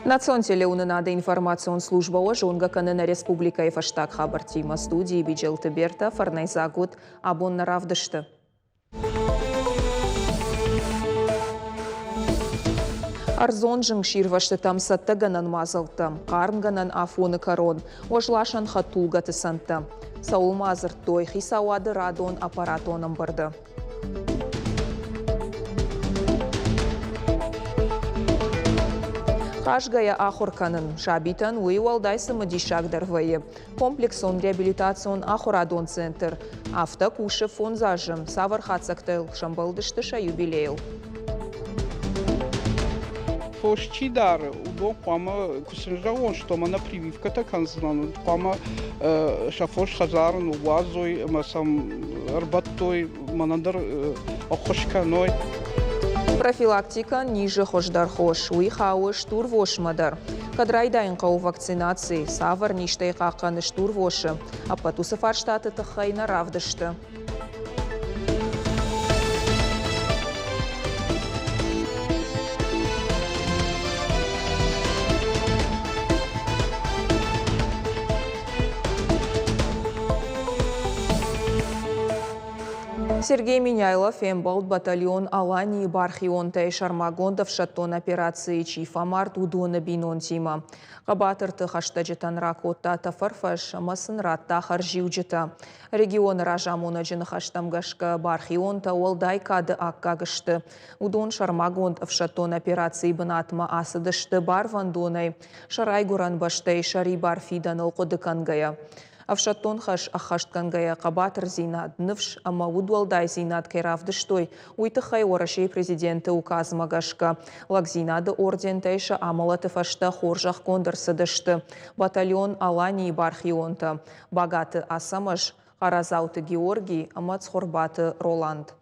Национ телеуынынады информацион службӕ уӕ зонгӕ кӕны нӕ республикӕйы фӕстаг хабӕрттимӕ. Студийы Биджелты Бертӕ фӕрнӕйдзаг уыд абон нӕ равдысты. Ӕрдзон зынгсирвӕзтытӕм цӕттӕгӕнӕн мадзӕлттӕ, хъармгӕнӕн афоны кӕрон, уӕзласӕн хӕдтулгӕты цӕндтӕ. Цӕуыл ма дзырдтой хицауады радон аппаратон ӕмбырды. Хъазгӕйӕ ахуыр кӕнын. Сабитӕн уый уӕлдай цымыдисагдӕр вӕййы. Комплексон реабилитацион ахуырадон центр афтӕ кусы фондз азы. Цавӕр хатдзӕгтыл сӕмбӕлдысты сӕ юбилейыл? Фос чи дары, уыдон хъуамӕ, куы сын зӕгъон, что мӕнӕ прививкӕтӕ кӕндзынӕн, хъуамӕ сӕ фос хӕдзары ныууадзой ӕмӕ сӕм ӕрбадтой мӕнӕн дӕр ӕххуыс кӕной. Профилактикӕ низы хуыздӕр хос, уый хауы стурвосмӕ дӕр. Кӕд райдайын хъӕуы вакцинаци, цавӕр низтӕй хъахъхъӕны стурвосы, ӕппӕт уыцы фарстаты тыххӕй нӕ равдысты. Сергей Меняйло фембӕлд батальон «Аланийы» бархионтӕй сӕрмагонд ӕфсӕддон операцийы чи фӕмард, уыдоны бинонтимӕ. Хъӕбатырты хӕстӕджытӕн ракодта тӕфӕрфӕс ӕмӕ сын радта хӕрзиуджытӕ. Регионы разамонӕджы ныхӕстӕм гӕсгӕ, бархионтӕ уӕлдай кады аккаг сты. Уыдон сӕрмагонд ӕфсӕддон операцийы бынатмӕ ацыдысты барвӕндонӕй, сӕ райгуырӕн бӕстӕйы сӕрибар фидӕныл хъуыды кӕнгӕйӕ. Ӕфсӕддон хӕс ӕххӕстгӕнгӕйӕ хъӕбатырдзинад, ныфс ӕмӕ удуӕлдайдзинад кӕй равдыстой, уый тыххӕй Уӕрӕсейы Президенты указмӕ гӕсгӕ Лӕгдзинады ордентӕй сӕ амӕлӕты фӕстӕ хорзӕхгонд ӕрцыдысты батальон «Алани-йы» бархионтӕ Багаты Ацӕмӕз, Хъарадзауты Георги ӕмӕ Цхуырбаты Роланд.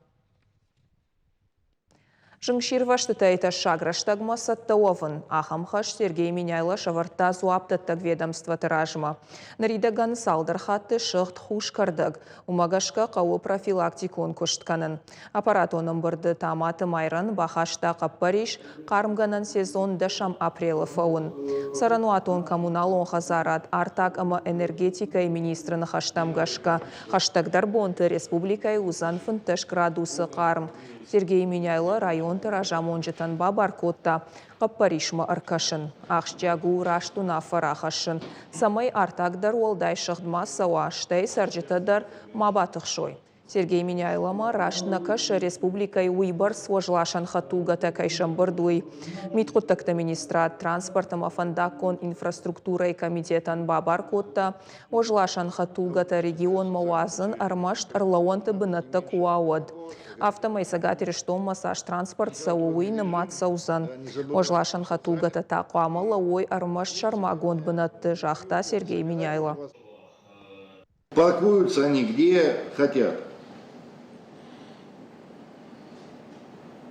Зынгсирвӕзтытӕй тӕссаг рӕстӕгмӕ цӕттӕ уӕвын. Ахӕм хӕс Сергей Меняйло сӕвӕрдта дзуапдӕттӕг ведомствоты размӕ. Ныридӕгӕн цалдӕр хатты сыгъд хус кӕрдӕг. Уымӕ гӕсгӕ хъӕуы профилактикон куыст кӕнын. Аппаратон ӕмбырды Таматы Майрӕн бахаста хъӕппӕрис хъармгӕнӕн сезон дӕсӕм апрелы фӕуын. Цӕрӕнуатон-коммуналон хӕдзарад, артаг ӕмӕ энергетикӕйы министры ныхӕстӕм гӕсгӕ, хӕстӕгдӕр бонты республикӕйы уыдзӕн 15 градусы хъарм. Сергей Меняйло районты разамонджытӕн бабар кодта хъӕппӕрисмӕ ӕркӕсын. Ахсджиаг у раст уынаффӕ рахӕссын, цӕмӕй артаг дӕр уӕлдай сыгъд ма цӕуа, стӕй цӕрджытӕ дӕр ма батыхсой. Сергей Меняйломӕ раст нӕ кӕсы, республикӕйы уыйбӕрц уӕзласӕн хӕдтулгӕтӕ кӕй сӕмбырд, уый. Мидхъуыддӕгты министрад транспорт ӕмӕ фӕндаггон инфраструктурӕйы комитетӕн бабар кодта, уӕзласӕн хӕдтулгӕтӕ регионмӕ уадзын ӕрмӕст ӕрлӕууӕнты бынӕттӕ куы уа, уӕд. Афтӕмӕй Цӕгат Ирыстонмӕ цас транспорт цӕуы, уый нымад цӕудзӕн. Уӕзласӕн хӕдтулгӕтӕ та хъуамӕ лӕууой ӕрмӕст сӕрмагонд бынӕтты, загъта Сергей Меняйло. Паркуются они где хотят.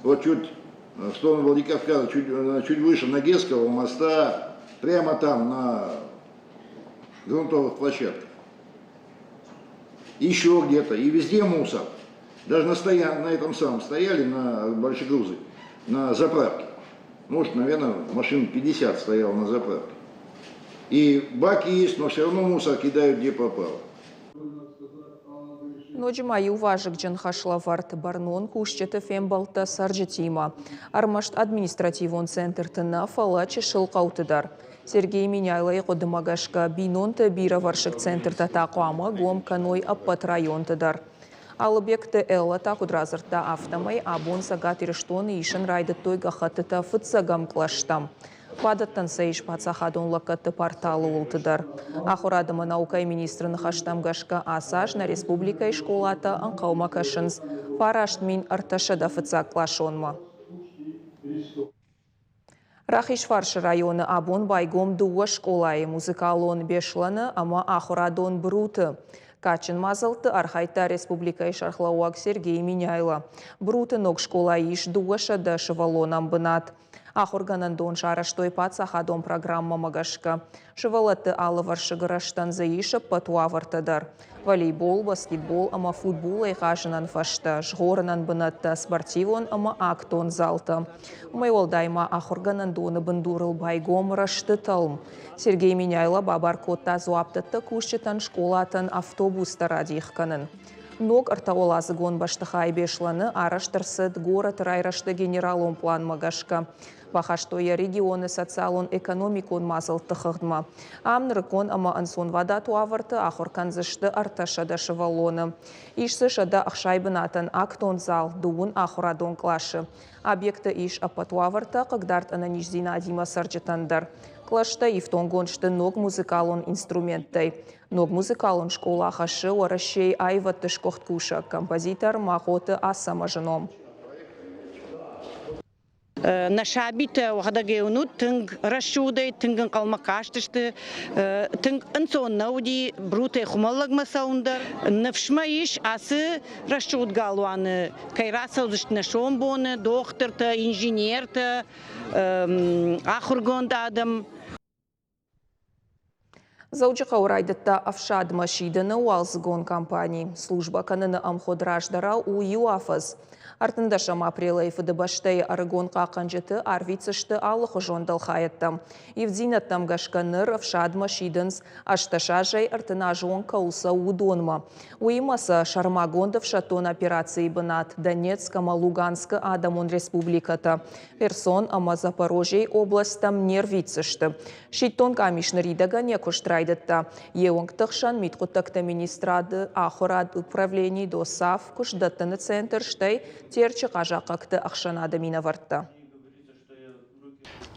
Вот чуть в сторону Владикавказа, чуть, чуть выше Нагесского моста, прямо там на грунтовых площадках. Еще где-то. И везде мусор. Даже на, стоя, на этом самом стояли, на большегрузы, на заправке. Может, наверное, машин 50 стояло на заправке. И баки есть, но все равно мусор кидают где попало. Ноджы ма иу вазыгджын хӕслӕвӕрд бӕрнон кусджыты фембӕлдтӕ цӕрджытимӕ. Ӕрмӕст административон центрты нӕ, фӕлӕ чысыл хъӕуты дӕр. Сергей Меняйлойы хъуыдымӕ гӕсгӕ, бинонты бирӕвӕрсыг центртӕ та хъуамӕ гом кӕной ӕппӕт районты дӕр. Алыбегты Эллӕ та куыд радзырдта, афтӕмӕй абон Цӕгат Ирыстоны исын райдыдтой гӕххӕттытӕ фыццӕгӕм кълӕстӕм. Бадӕттӕн сӕ ис паддзахадон лӕггӕдты порталы уылты дӕр. Ахуырад ӕмӕ наукӕйы министры ныхӕстӕм гӕсгӕ ацы аз нӕ республикӕйы скъолатӕ ӕнхъӕлмӕ кӕсынц 9300 фыццагкъласонмӕ. Рахизфарсы районы абон байгом дыууӕ скъолайы музыкалон Беслӕны ӕмӕ ахуырадон Бруты. Кадджын мадзӕлтты архайдта республикӕйы сӕргълӕууӕг Сергей Меняйло. Бруты ног скъолайы ис 200 сывӕллонӕн бынат. Ахуыргӕнӕндон сарӕзтой паддзахадон программӕмӕ гӕсгӕ. Сывӕллӕтты алывӕрсыг рӕзтӕн дзы ис ӕппӕт уавӕртӕ дӕр. Волейбол, баскетбол ӕмӕ футболӕй хъазынӕн фӕзтӕ, згъорынӕн бынӕттӕ, спортивон ӕмӕ актон залтӕ. Уымӕй уӕлдай ма ахуыргӕнӕндоны бындурыл байгом рӕзты тӕлм. Сергей Меняйло бабар кодта дзуапдӕттӕг кусджытӕн скъолатӕн автобустӕ радих кӕнын. Ног ӕртӕуӕладзыгон бӕстыхай Беслӕны арӕзт ӕрцыд горӕты райрӕзты генералон пъланмӕ гӕсгӕ. Бахастой йӕ регионы социалон-экономикон мадзӕлтты хыгъдмӕ. Ам нырыккон ӕмӕ ӕнцонвадат уавӕрты ахуыр кӕндзысты 300 сывӕллоны. Ис дзы 160 бынатӕн актон зал, дыууын ахуырадон къласы. Объекты ис ӕппӕт уавӕртӕ хъыгдард ӕнӕниздзинадимӕ цӕрджытӕн дӕр. Кълӕстӕ ифтонггонд сты ног музыкалон инструменттӕй. Ног музыкалон скъола хӕссы Уӕрӕсейы аивӕдты сгуыхт кусӕг композитор Махъоты Ацӕмӕзы ном. Нӕ сабитӕ уӕхӕдӕг уынут, тынг рӕсугъдӕй, тынг ӕнхъӕлмӕ кастысты, тынг ӕнцон нӕ уыди Брутӕй Хуымӕллӕгмӕ цӕуын дӕр. Ныфс мӕ ис, ацы рӕсугъд галуаны кӕй рацӕудзысты нӕ сомбоны дохтыртӕ, инженертӕ, ахуыргонд адӕм. Дзӕуджыхъӕуы райдыдта ӕфсадмӕ сидыны уалдзыгон кампани. Службӕ кӕныны ӕмгъуыд раздӕрау у иу афӕдз. 13 апрелӕй Фыдыбӕстӕйы ӕрыгон хъахъхъӕнджыты арвитдзысты алыхуызон дӕлхайӕдтӕм. Ивддзинӕдтӕм гӕсгӕ ныр ӕфсадмӕ сидынц 18 азӕй 30 азы онг кӕуыл цӕуы, уыдонмӕ. Уыимӕ сӕ сӕрмагонд ӕфсӕддон операцийы бынат Донецк ӕмӕ Луганскы адӕмон республикӕтӕ, Херсон ӕмӕ Запорожьейы областтӕм не рвитдзысты. Сидтон къамис ныридӕгӕн йӕ куыст райдыдта. Йе уӕнгты хсӕн мидхъуыддӕгты министрады, ахуырады управлени, ДОСАФ, куыстдӕттыны центр, стӕй Терчы хъазахъхъӕгты ӕхсӕнады минӕвӕрттӕ.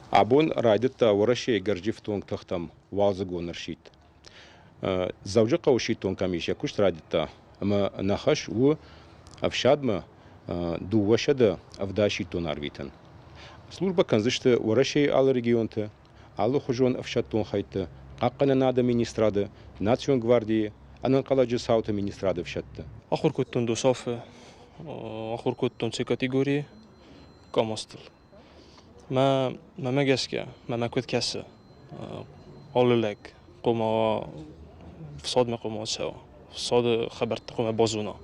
Абон райдыдта Уӕрӕсейы гӕрзифтонг тыхтӕм уалдзыгон ӕрсидт. Дзӕуджыхъӕуы сидтон къамис йӕ куыст райдыдта ӕмӕ нӕ хӕс у ӕфсадмӕ 270 сидтон арвитын. Службӕ кӕндзысты Уӕрӕсейы алы регионты, алыхуызон ӕфсӕддон хӕйтты, Хъахъхъӕнынады министрады, Национ гвардийы, Ӕнӕнхъӕлӕджы цауты министрады ӕфсӕдты. Ахуыр кодтон ДОСАФ-ы, ахуыр кодтон С категорийы КАМАЗтыл. Мӕ мӕмӕ гӕсгӕ, мӕмӕ куыд кӕсы, алы лӕг хъуамӕ фсадмӕ хъуамӕ ацӕуа, фсады хабӕртты хъуамӕ базона.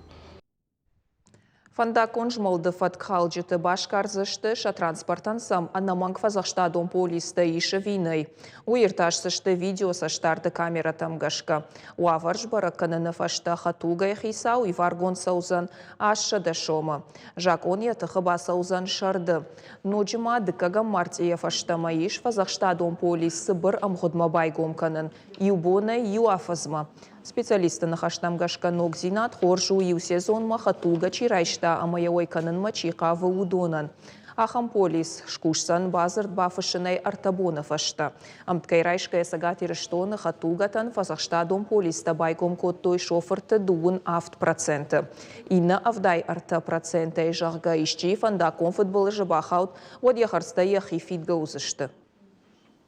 Фӕндаггон змӕлды фӕткхалджыты басгардзысты, сӕ транспортӕн сӕм ӕнӕмӕнг фӕдзӕхстадон полистӕ ис ӕви нӕй. Уый иртасдзысты видеоцӕстдарды камерӕтӕм гӕсгӕ. Уавӕр сбӕрӕг кӕныны фӕстӕ хӕдтулгӕйы хицау иваргонд цӕудзӕн 800 сомы. Закъон йӕ тыхы бацӕудзӕн сӕрды. Ноджы ма дыккӕгӕм мартъийӕ фӕстӕмӕ ис фӕдзӕхстадон полис цыбыр ӕмгъуыдмӕ байгом кӕнын, иу бонӕй иу афӕдзмӕ. Специалистты ныхӕстӕм гӕсгӕ ногдзинад хорз у иу сезонмӕ хӕдтулгӕ чи райста ӕмӕ йӕ уӕй кӕнынмӕ чи хъавы, уыдонӕн. Ахӕм полис скусдзӕн бадзырд бафыссынӕй ӕртӕ боны фӕстӕ. Ӕмткӕй райсгӕйӕ Цӕгат Ирыстоны хӕдтулгӕтӕн фӕдзӕхстадон полистӕ байгом кодтой шофырты 27%. Иннӕ 73%-ӕй, зӕгъгӕ, исчи фӕндаггон фыдбылызы бахауд, уӕд йӕ хӕрдзтӕ йӕхи фидгӕ уыдзысты.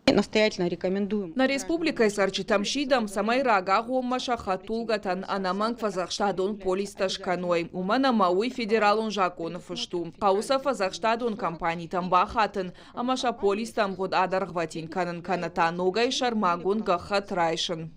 Настоятельно рекомендуем. Нӕ республикӕйы цӕрджытӕм сидӕм, цӕмӕй рагагъоммӕ сӕ хӕдтулгӕтӕн ӕнӕмӕнг фӕдзӕхстадон полистӕ скӕной, уымӕн ӕмӕ уый федералон закъоны фыст у. Хъӕуы сӕ фӕдзӕхстадон компанитӕм бахатын ӕмӕ сӕ полистӕ ӕмгъуыд адӕргъвӕтин кӕнын кӕнӕ та ногӕй сӕрмагонд гӕххӕтт райсын.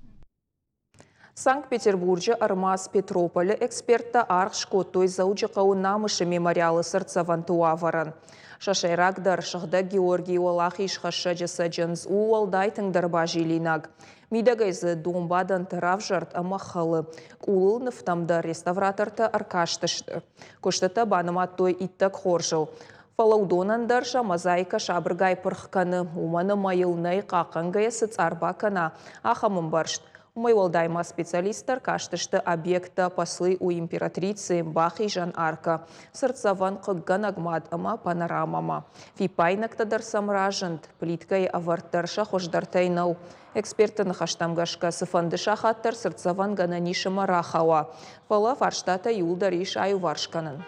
Санкт-Петербурджы ӕрмадз Петрополы эксперттӕ аргъ скодтой Дзӕуджыхъӕуы Намысы мемориалы цыртдзӕвӕнты уавӕрӕн. Сӕ сӕйрагдӕр, Сыгъдӕг Георгийы Уӕлахизхӕссӕджы цӕджындз у уӕлдай тынгдӕр базилинаг. Мидӕгӕй дзы донбадӕнтӕ равзӕрд ӕмӕ хӕлы. Къулыл нывтӕм дӕр реставратортӕ ӕркастысты. Куыстытӕ банымадтой иттӕг хорзыл. Фӕлӕ уыдонӕн дӕр сӕ мозаикӕ сабыргай пырх кӕны, уымӕн ӕмӕ йыл нӕй хъахъхъӕнгӕйӕ цы цъар бакӕна, ахӕм ӕмбӕрзт. Уымӕй уӕлдай ма специалисттӕ ӕркастысты объекттӕ Послы у императрицы, бахизӕн аркӕ, цыртдзӕвӕн хъыггӕнӕг мад ӕмӕ панорамӕмӕ. Фиппаинӕгтӕ дӕр сӕм разынд, плиткӕйы ӕвӕрд дӕр сӕ хуыздӕртӕй нӕу. Экспертты ныхӕстӕм гӕсгӕ, цыфӕнды сахат дӕр цыртдзӕвӕн гӕнӕн ис ӕмӕ рахауа. Фӕлӕ фарстатӕ иууылдӕр ис аиуварс кӕнын.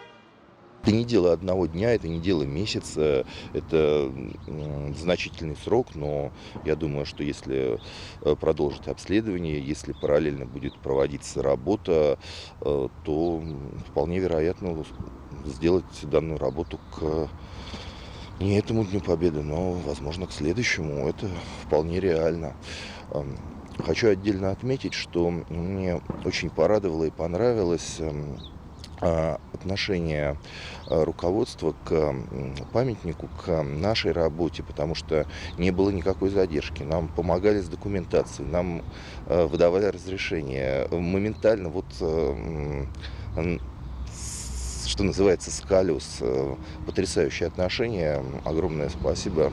Это не дело одного дня, это не дело месяца, это значительный срок, но я думаю, что если продолжить обследование, если параллельно будет проводиться работа, то вполне вероятно сделать данную работу к Не этому Дню Победы, но, возможно, к следующему. Это вполне реально. Хочу отдельно отметить, что мне очень порадовало и понравилось отношение руководства к памятнику, к нашей работе, потому что не было никакой задержки. Нам помогали с документацией, нам выдавали разрешение. Моментально, вот, что называется, с колес. Потрясающее отношение. Огромное спасибо.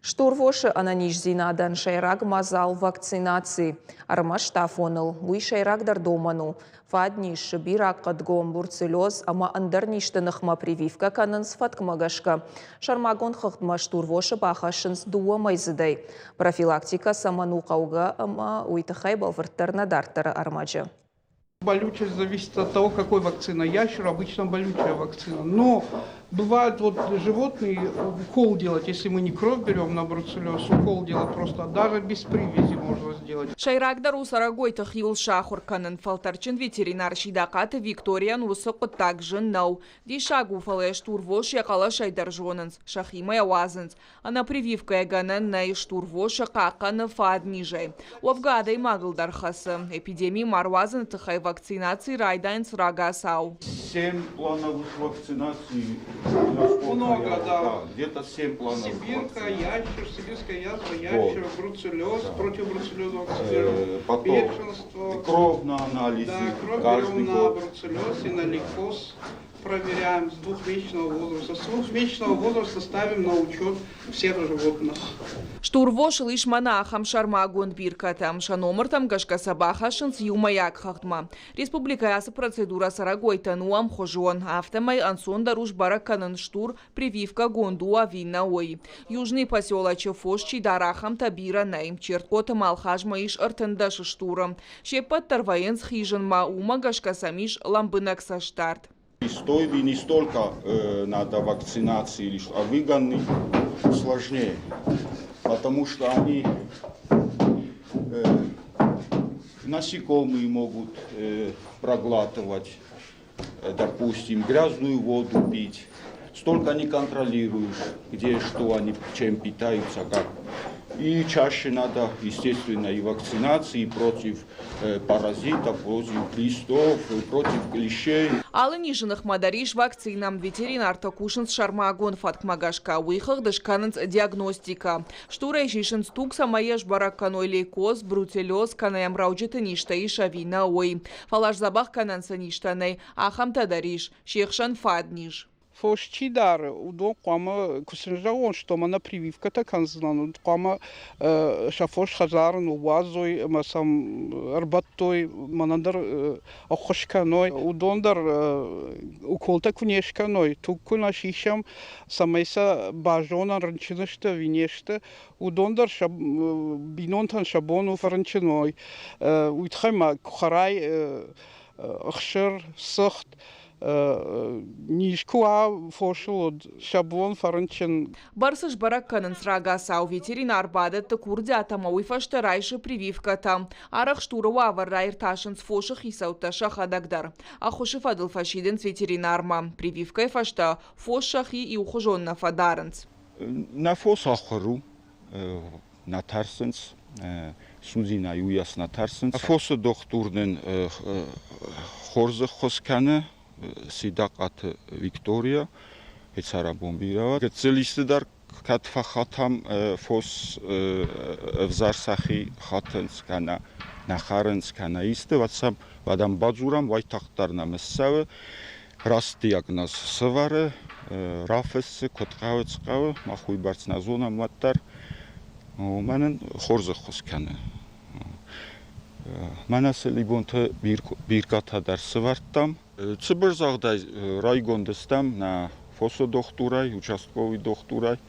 Стурвосы ӕнӕниздзинадӕн сӕйраг мадзал вакцинаци. Ӕрмӕст афоныл уый сӕйрагдӕр домӕн у. Фадниз, сыбираг хъӕдгом, бруцеллез ӕмӕ ӕндӕр низты ныхмӕ прививкӕ кӕнынц фӕткмӕ гӕсгӕ. Сӕрмагонд хыгъдмӕ стурвосы бахӕссынц дыууӕ мӕйдзыдӕй. Профилактикӕ цӕмӕн у хъӕугӕ ӕмӕ уый тыххӕй бӕлвырддӕр нӕ дарддӕры ӕрмӕджы. Болючесть зависит от того, какой вакцина. Ящер обычно болючая вакцина. Но бывает вот животные укол делать, если мы не кровь берем на бруцеллез, укол делать просто, даже без привязи можно сделать. Сӕйрагдӕр у цӕрӕгойты хиуыл сахуыр кӕнын. Фӕлтӕрдджын ветеринар Сидахъаты Викторийӕн уыцы хъуыддаг зын нӕу. Диссаг у, фӕлӕ стурвос йӕ хъӕлӕсӕй дӕр зонынц, сӕхимӕ йӕ уадзынц. Ӕнӕ прививкӕйӕ гӕнӕн нӕй стурвосы хъахъхъӕны фаднизӕй. Уӕвгӕ адӕймагыл дӕр хӕцы. Эпидеми ма руадзыны тыххӕй вакцинаци райдайынц рагацау. Семь плановых вакцинаций. Много, да. Где-то семь плановых Сибирка, ящер, сибирская язва, ящер, Вот. бруцеллез, против бруцеллеза вакцинируем. Потом Бешенство. кровь на анализы Да, кровь каждый берем на год. бруцеллез и на лейкоз. Проверяем с двухмесячного возраста. С двухмесячного возраста ставим на учет всех животных. Стурвосыл ис мӕнӕ ахӕм сӕрмагонд биркӕтӕ. Сӕ номыртӕм гӕсгӕ сӕ бахӕссынц иумӕйаг хыгъдмӕ. Республикӕйы ацы процедурӕ цӕрӕгойтӕн у ӕмхуызон. Афтӕмӕй ӕнцондӕр у сбӕрӕг кӕнын стур прививкӕгонд у ӕви нӕ, уый. Южный поселочы фос чи дары, ахӕмтӕ бирӕ нӕй. Чертхъоты Малхазмӕ ис 13 стуры. Се ппӕт дӕр вӕййынц хизынмӕ, уымӕ гӕсгӕ сӕм ис лӕмбынӕг цӕстдард. Стоили не столько надо вакцинации, или что, а выгоны сложнее, потому что они насекомые могут проглатывать, допустим, грязную воду пить. Столько не контролируешь, где что они, чем питаются, как. И чаще надо, естественно, и вакцинации и против паразитов, против глистов, и против клещей. Алы низы ныхмӕ дӕр ис вакцинӕ. Ветеринартӕ кусынц сӕрмагонд фӕткмӕ гӕсгӕ, уый хыгъд скӕнынц диагностикӕ. Стурӕй сисынц туг, цӕмӕй йӕ сбӕрӕг кӕной лейкоз, бруцеллез кӕнӕ йӕм рӕуджыты низтӕ ис ӕви нӕ, уый. Фӕлӕ сдзӕбӕх кӕнӕн цы низтӕ нӕй, ахӕмтӕ дӕр ис, се хсӕн фадниз. Фос чи дары, уыдон хъуамӕ, куы сын зӕгъон, что мӕнӕ прививкӕтӕ кӕндзынӕн, уӕд хъуамӕ сӕ фос хӕдзары ныууадзой ӕмӕ сӕм ӕрбадтой, мӕнӕн дӕр ӕххуыс кӕной. Уыдон дӕр уколтӕ куы не скӕной, туг куы нӕ сисӕм, цӕмӕй сӕ базонӕм, рынчын сты ӕви не сты, уыдон дӕр сӕ бинонтӕн сӕ бон у фӕрынчын уой. Уый тыххӕй ма куы хӕрай ӕхсыр, цыхт, низ куы уа фосыл, уӕд сӕ бон фӕрынчын. Бӕрц сбӕрӕг кӕнынц рагацау. Ветеринар бадӕтты курдиат ӕмӕ уый фӕстӕ райсы прививкӕтӕ. Арӕх стуры уавӕр раиртасынц фосы хицӕуттӕ сӕхӕдӕг дӕр. Ӕххуысы фӕдыл фӕсидынц ветеринармӕ. Прививкӕйы фӕстӕ фос сӕхи иухуызон нӕ фӕдарынц. Нӕ фос ахуыр у, нӕ тӕрсынц, судзинӕй уыйас нӕ тӕрсынц. Фосы дохтур нын хорз ӕххуыс кӕны, Сидахъаты Виктория, цӕрӕнбон бирӕ уӕд. Гыццыл исты дӕр кӕд фӕхатӕм, фос ӕвзӕр сӕхи хатынц кӕнӕ нӕ хӕрынц кӕнӕ исты, уӕд сӕм уӕд ӕм бадзурӕм, уайтагъддӕр нӕм ссӕуы. Раст диагноз сӕвӕры, рафыссы, куыд хъӕуы, цы хъӕуы, мах уыйбӕрц нӕ зонӕм уӕддӕр. Уымӕн ын хорз ӕххуыс кӕны. Мӕнӕ цы биркъатӕ дӕр сӕвӕрдтам. Цыбыр загъдӕй райгонд стӕм нӕ фосы дохтурӕй, участковый дохтурӕй.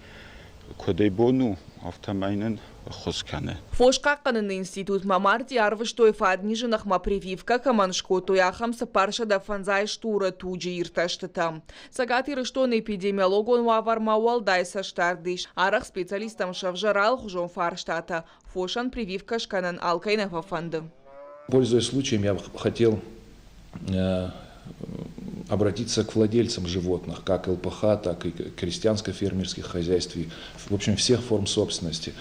Куыд бон у, афтӕмӕй нын ӕххуыс кӕны. Фос хъахъхъӕныны институтмӕ мартъи арвыстой фаднизы ныхмӕ прививкӕ кӕмӕн скодтой, ахӕм 450 стуры туджы иртӕстытӕ. Цӕгат Ирыстоны эпидемиологон уавӕрмӕ уӕлдай цӕстдард ис. Арӕх специалисттӕм сӕвзӕры алыхуызон фарстатӕ. Фосӕн прививкӕ скӕнын алкӕй нӕ фӕфӕнды. Пользуясь случаем, я хотел обратиться к владельцам животных, как ЛПХ, так и крестьянско-фермерских хозяйств, и, в общем, всех форм собственности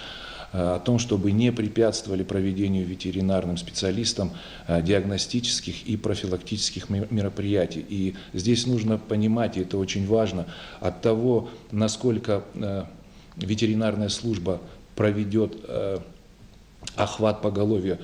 о том, чтобы не препятствовали проведению ветеринарным специалистам диагностических и профилактических мероприятий. И здесь нужно понимать, и это очень важно, от того, насколько ветеринарная служба проведет охват поголовья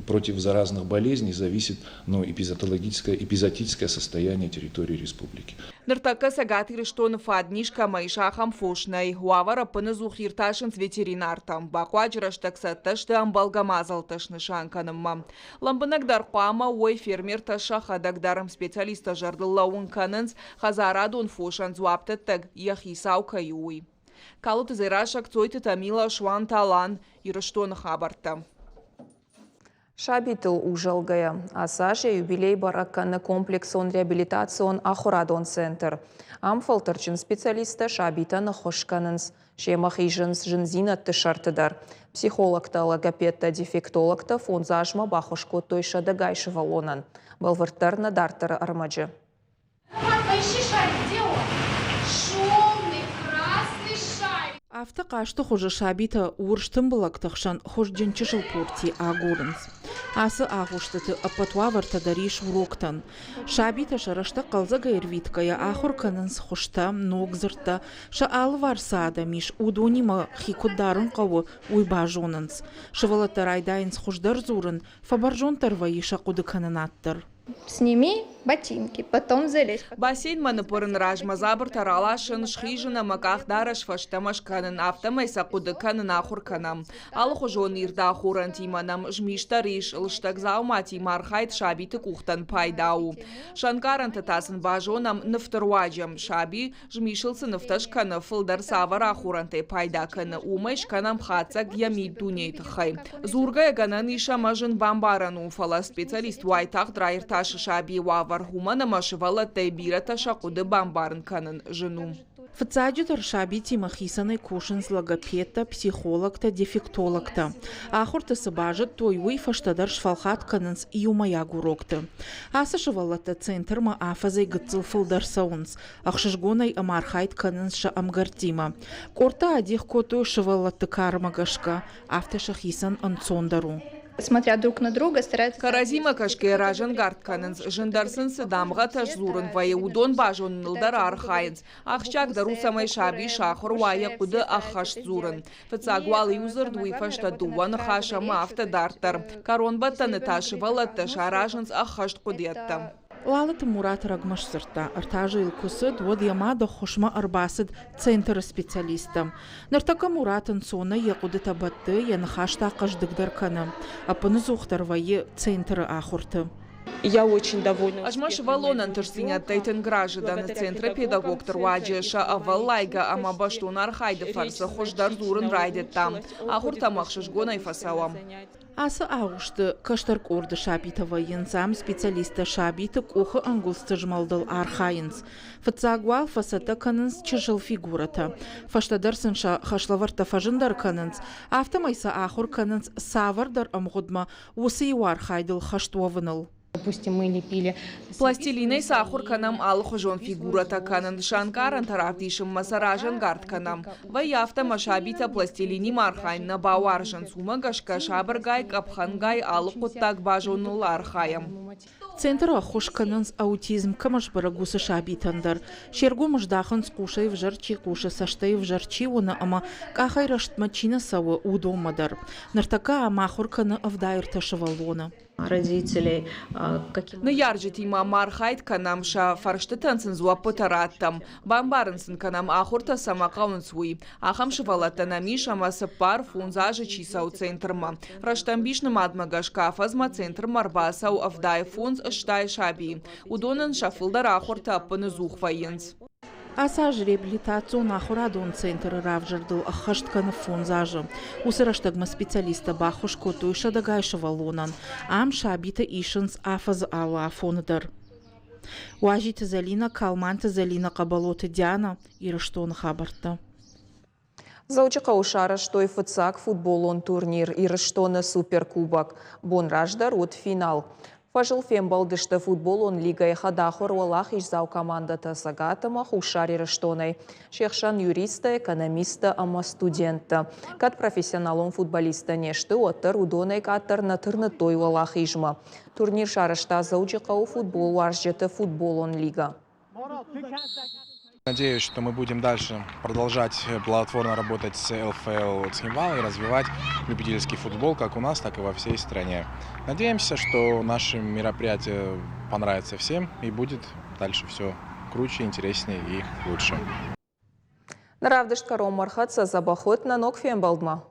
против заразных болезней, зависит, ну, эпизоотологическое, эпизоотическое состояние территории республики. Ныртӕккӕ Цӕгат Ирыстоны фадниз кӕмӕ ис, ахӕм фос нӕй. Уавӕр ӕппынӕдзух иртасынц ветеринартӕ. Бахъуаджы рӕстӕг цӕттӕ сты ӕмбӕлгӕ мадзӕлттӕ снысан кӕнынмӕ. Лӕмбынӕгдӕр хъуамӕ уой фермертӕ сӕхӕдӕг дӕр. Специалисттӕ зӕрдыл лӕууын кӕнынц, хӕдзарадон фосӕн дзуапдӕттӕг йӕ хицау кӕй у, уый. Калоты Дзерассӕ, Кцойты Тамила, Суанты Алан, Ирыстоны хабӕрттӕ. Сабитыл узӕлгӕйӕ, ацы аз йӕ юбилей бӕрӕг кӕны комплексон реабилитацион ахуырадон центр. Ам фӕлтӕрджын специалисттӕ сабитӕн ӕххуыс кӕнынц, семӕ хизынц зындзинӕдты сӕрты дӕр. Психологтӕ, логопедтӕ, дефектологтӕ фондз азмӕ баххуыс кодтой сӕдӕгай сывӕллонӕн. Бӕлвырддӕр нӕ дарддӕры ӕрмӕджы. Поищи шарик, где он? Шумный красный шарик. Афтӕ хъазты хуызы сабитӕ урс тымбылӕгты хсӕн хуызджын чысыл пурти агурынц. Ацы агъуыстыты ӕппӕт уавӕртӕ дӕр ис уроктӕн. Сабитӕ сӕ рӕстӕг хъӕлдзӕгӕй ӕрвитгӕйӕ ахуыр кӕнынц хуызтӕ, ног дзырдтӕ, сӕ алыварс цы адӕм ис, уыдонимӕ хи куыд дарын хъӕуы, уый базонынц. Сывӕллӕттӕ райдайынц хуыздӕр дзурын, фӕбӕрзонддӕр вӕййы сӕ хъуыдыкӕнынад дӕр. Сними ботинки, потом залезь. Бассейнмӕ ныппырыны размӕ дзабыртӕ раласын, схизын ӕмӕ къахдарӕс фӕстӕмӕ скӕнын, афтӕмӕй сӕ хъуыды кӕнын ахуыр кӕнӕм. Алыхуызон ирд ахорӕнтимӕ нӕм змис дӕр ис, лыстӕг дзауматимӕ архайд сабиты къухтӕн пайда у. Сӕнкъарӕнтӕ та сын базонӕм нывты руаджы. Саби змисыл цы нывтӕ скӕны, фылдӕр цавӕр ахорӕнтӕй пайда кӕны, уымӕй скӕнӕм хатдзӕг йӕ миддунейы тыххӕй. Дзургӕйӕ гӕнӕн ис ӕмӕ зын бамбарӕн у, фӕлӕ специалист уайтагъд раиртасы сабийы уавӕр, уымӕн ӕмӕ сывӕллӕттӕй бирӕтӕ сӕ хъуыды бамбарын кӕнын зын у. Фыццаджыдӕр сабитимӕ хицӕнӕй кусынц логопедтӕ, психологтӕ, дефектологтӕ. Ахуырты цы базыдтой, уый фӕстӕдӕр сфӕлхат кӕнынц иумӕйаг урокты. Ацы сывӕллӕттӕ центрмӕ афӕдзӕй гыццыл фылдӕр цӕуынц. Ӕхсызгонӕй ӕмархайд кӕнынц сӕ ӕмгӕрттимӕ. Къордтӕ адих кодтой сывӕллӕтты кармӕ гӕсгӕ, афтӕ сӕхицӕн ӕнцондӕр у. Смотря друг на друга, стараются... Кӕрӕдзимӕ кӕсгӕйӕ разӕнгард кӕнынц, зындӕр сын цы дамгъӕтӕ сдзурын вӕййы, уыдон базоныныл дӕр архайынц. Ахсджиагдӕр у, цӕмӕй саби сахуыр уа йӕ хъуыды ӕххӕст дзурын. Фыццаг уал иу дзырд, уый фӕстӕ дыууӕ ныхас ӕмӕ афтӕ дарддӕр. Кӕронбӕттӕны та сывӕллӕттӕ саразынц ӕххӕст хъуыдыйӕдтӕ. Лалыты Мурат рӕгмӕ сдзырдта, ӕртӕ азы йыл куы цыд, уӕд йӕ мад ӕххуысмӕ ӕрбацыд центры специалисттӕм. Ныртӕккӕ Мурат ӕнцонӕй йӕ хъуыдытӕ бӕтты, йӕ ныхӕстӕ хъӕздыгдӕр кӕны. Ӕппыныдзухдӕр вӕййы центры ахуырты. Я очень довольна. Ӕз мӕ сывӕллонӕн тырсдзинӕдтӕй тынг разы дӕн. Центры педагогты руаджы сӕ ӕвӕллайгӕ ӕмӕ бӕстон архайды фӕрцы хуыздӕр дзурын райдыдтам. Ахуыртӕм ӕхсызгонӕй фӕцӕуӕм. Ацы агъуысты кӕстӕр къорды сабитӕ вӕййынц, ам специалисттӕ сабиты къухы ӕнгуылдзты змӕлдыл архайынц. Фыццаг уал фӕцӕттӕ кӕнынц чысыл фигурӕтӕ. Фӕстӕдӕр сын сӕ хӕслӕвӕрдтӕ фӕзындӕр кӕнынц, афтӕмӕй сӕ ахуыр кӕнынц цавӕрдӕр ӕмгъуыдмӕ уыцы иу архайдыл хӕст уӕвыныл. Допустим, мы лепили. Пластилинӕй сӕ ахуыр кӕнӕм алыхуызон фигурӕтӕ кӕнын, сӕнкъарӕнтӕ равдисынмӕ сӕ разӕнгард кӕнӕм. Вӕййы афтӕ, ӕмӕ сабитӕ пластилинимӕ архайын нӕ бауарзынц, уымӕ гӕсгӕ сабыргай, къӕпхӕнгай алы хъуыддаг базоныныл архайӕм. Центры ӕххуыс кӕнынц аутизм кӕмӕ сбӕрӕг, уыцы сабитӕн дӕр. Се ргом здахынц, хъусӕй ӕвзӕр чи хъусы, цӕстӕй ӕвзӕр чи уыны ӕмӕ къахӕй рӕстмӕ чи нӕ цӕуы, уыдонмӕ дӕр. Ныртӕккӕ ам ахуыр кӕны 73 сывӕллоны. Родителей, каким Ныййарджытимӕ ма архайд кӕнӕм, сӕ фӕрстытӕн сын дзуӕппытӕ раттӕм, бамбарын сын кӕнӕм, ахуыртӕ цӕмӕ хъӕуынц, уый. Ахӕм сывӕллӕттӕ нӕм ис ӕмӕ 4-5 азы чи цӕуы центрмӕ. Рӕстӕмбис нымадмӕ гӕсгӕ афӕдзмӕ центрмӕ ӕрбацӕуы 75, 80 сабийы. Уыдонӕн сӕ фылдӕр ахуыртӕ ӕппыныдзух вӕййынц. Ацы аз реабилитацион ахуырадон центры равзӕрдыл ӕххӕст кӕны фондз азы. Уыцы рӕстӕгмӕ специалисттӕ баххуыс кодтой сӕдӕгай сывӕллонӕн. Ам сабитӕ исынц афӕдзы алы афоны дӕр. Уазиты Зӕлинӕ, Калманты Зӕлинӕ, Хъӕбӕлоты Диана, Ирыстоны хабӕрттӕ. Дзӕуджыхъӕуы сарӕзтой фыццаг футболон турнир Ирыстоны Суперкубок. Бон раздӕр уыд финал. Фӕзыл фембӕлдысты футболон лигӕйы хӕдахуыр уӕлахиздзау командӕтӕ Цӕгат ӕмӕ Хуссар Ирыстонӕй. Се хсӕн юристтӕ, экономисттӕ ӕмӕ студенттӕ. Кӕд профессионалон футболисттӕ не сты, уӕддӕр уыдонӕй къаддӕр нӕ тырныдтой уӕлахизмӕ. Турнир сарӕзта Дзӕуджыхъӕуы футболуарзджыты футболон лигӕ. Надеюсь, что мы будем дальше продолжать плодотворно работать с ЛФЛ Цхинвал и развивать любительский футбол как у нас, так и во всей стране. Надеемся, что наше мероприятие понравится всем и будет дальше все круче, интереснее и лучше. Нӕ равдыст кӕронмӕ ӕрхӕццӕ дзӕбӕх уӕд нӕ ног фембӕлдмӕ.